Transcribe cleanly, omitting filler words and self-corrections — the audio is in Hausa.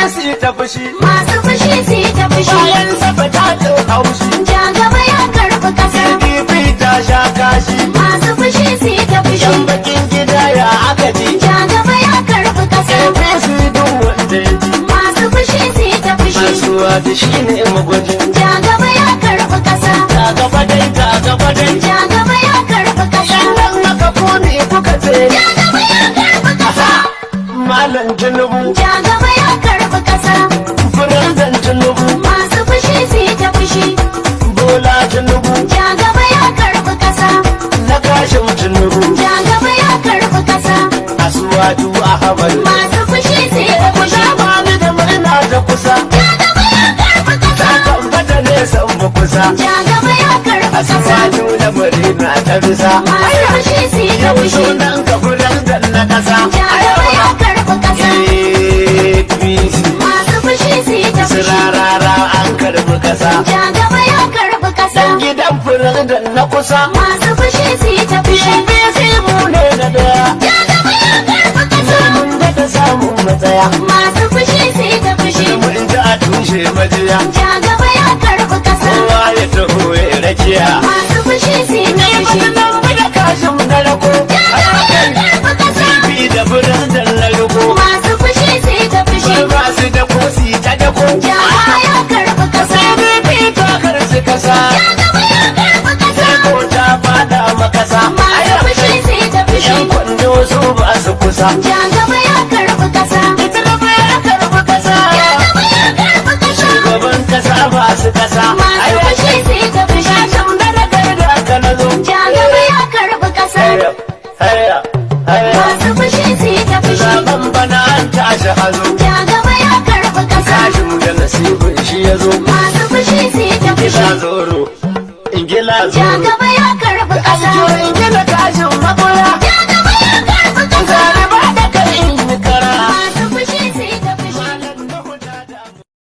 su yi ta fushi. Masu fushi su yi ta fushi. Bayan safa ta jin haushi. Ja gaba ya karɓi ƙasa. PDP ta sha kashi. Masu fushi su yi ta fushi. Yan bakin gida ya aka ji. Ja gaba ya karɓi ƙasa. APC duk wanda ya ji. Masu fushi su yi ta fushi. Asiwaju shi ne magwajin. Ja gaba ya karɓi ƙasa. Ta gaba dai, ta gaba dai. Ja gaba ya karɓi ƙasa. Nan aka kone kuka ce. Ja gaba ya karɓi ƙasa. Malam Tinubu. Ja gaba ya karɓi ƙasa. President Tinubu. Masu fushi su yi ta fushi. Bola Tinubu. Ja gaba ya karɓi ƙasa. Na Kashim Tinubu. Ja gaba ya karɓi ƙasa. Asiwaju Ahmad. Masu fushi su yi ta fushi. Bani da murna ta kusa. Ja gaba ya karɓi ƙasa. Tabbata ne san mu kusa. Ja gaba ya karɓi ƙasa. Asiwaju da murna ta bisa. Masu fushi su yi ta Yau fushi. sunan ka president na kasa. Ja gaba ya karɓi ƙasa. APC. Masu fushi su yi ta fushi. Sirarara an karbi kasa. Ja gaba ya karɓi ƙasa. Dan gidan president na kusa. Masu fushi su yi ta fushi. APC mu ne na daya. Ja gaba ya karɓi ƙasa. Mun daɗa samun matsaya. Masu fushi su yi ta fushi. Mun ji a tushe majiya. Ja gaba ya karɓi ƙasa. Kowa ya taho ya rakiya. Masu fushi su yi ta Ni fushi. ba nan mu da Kashim na rako. Ja gaba ya karɓi ƙasa. Bi da president na riko. Masu fushi su yi ta fushi. Ba su da kosi ta dako. Ja gaba ya karɓi ƙasa. PDP ta karci kasa. Ja gaba ya karɓi ƙasa. Ko ta fada makasa. Masu fushi su yi ta fushi. Yan kwando su ba su kusa. Ja gaba ya karɓi ƙasa. Ita gaba ya karbi kasa. Ja gaba ya karɓi ƙasa. Shugaban kasa ba su kasa. Masu fushi su yi ta fushi. Kashim da na gaida ka na zo. Ja gaba ya karɓi ƙasa. Haya, haya, haya. Masu fushi su yi ta fushi. Zaben bana an tashi hazo. Ja gaba ya karɓi ƙasa. Kashim da nasibin shi ya zo. Masu fushi su yi ta fushi. Ingila zoro, Ingila Ja zoro. gaba